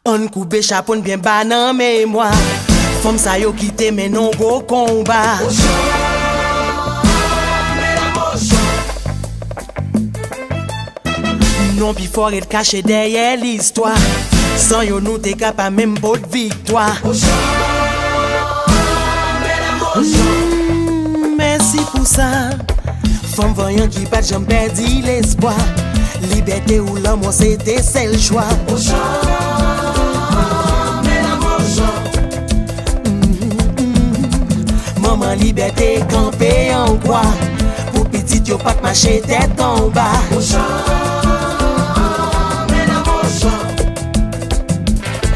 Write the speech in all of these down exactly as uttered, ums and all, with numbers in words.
Ann koube chapo n byen ba nan memwa fanm sa yo ki te mennen yon gwo konba. Non pi fò ret kache dèyè listwa. San yo nou te ka pa menm pot viktwa. Mm, mèsi pou sa. Fanm vanyan ki pa t janm pèdi lespwa. Libète ou lanmò se te sèl chwa. Mm, mm. Manman Libète kanpe an kwa. Pou pitit yo pa t mache tèt anba.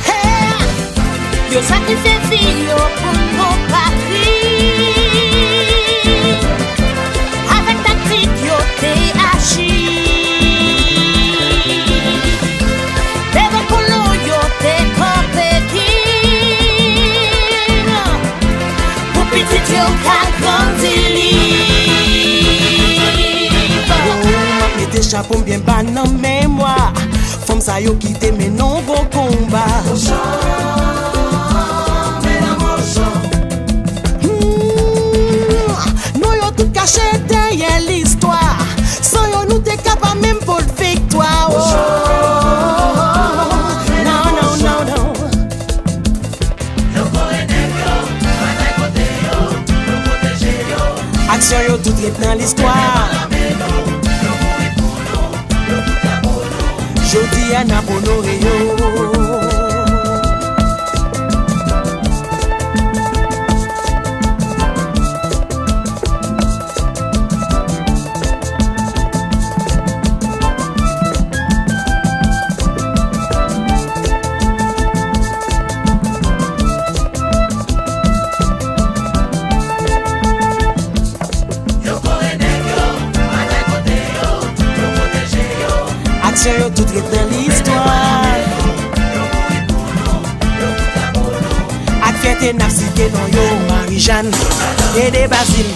Hey! Yo sakrifye vi yo pou nou patri. Avèk taktik yo te aji. Devan kolon yo te kanpe dim. Pou pitit yo ka grandi lib. Yo, m ap mete chapo m byen ba nan memwa fanm sa yo ki te mennen yon gwo konba. Hmm, non yo tout kache dèyè listwa. San yo nou te ka pa menm pot viktwa. Oh, non, non, non, non. Aksyon yo tout ret nan listwa. Jodi a n ap onore yo. Aksyon yo tout ret nan listwa. Ak fyète n ap site non yo. Marijàn, Dede Bazil,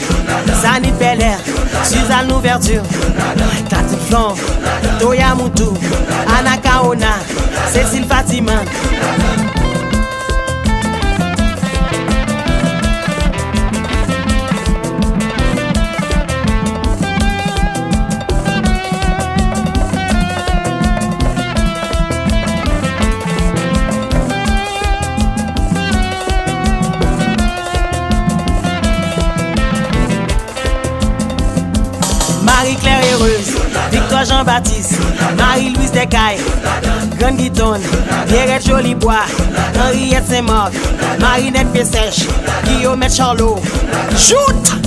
Zanit Bèlè, Suzanne Louverture, Catherine Flon, Toya Moutou, Anakaona, Cécile Fatiman. Marie Claire Heureuse, Victor Jean Baptiste, Marie Louise Descailles, Grann Giton, Pierrette Jolibois, Henriette Saint-Marc, Marinette Pesèche, Guillaume Charlot. Jout!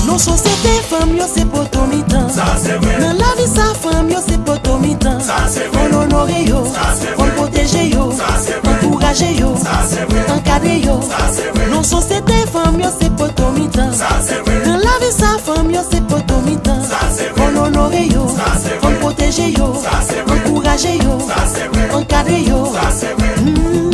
Non sosyete fanm yo se poto mitan. Nan lavi sa fanm yo se poto mitan. Fò n onore yo, fò n pwoteje yo, ankouraje yo, ankadre yo. Non sosyete fanm yo se poto mitan. Nan lavi sa fanm yo se poto mitan. Fò n onore yo, fò n pwoteje yo, ankouraje yo, ankadre yo. Mm.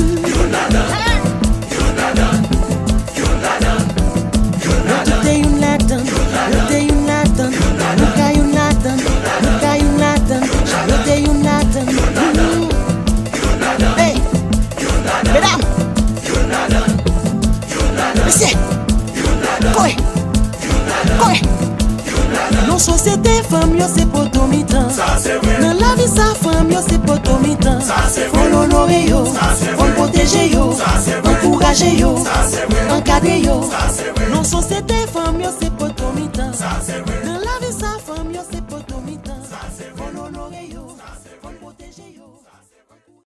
Nou tout te youn ladan, nou te youn ladan, nou ka youn ladan, nou ka youn ladan, nou te youn ladan. Mm. Hey! Medam! Mesye! Koy! Koy! Nan sosyete fanm yo se poto mitan. Nan lavi sa fanm yo se poto mitan. Fò n onore yo, fò n pwoteje yo, ankouraje yo, ankadre yo. Nan sosyete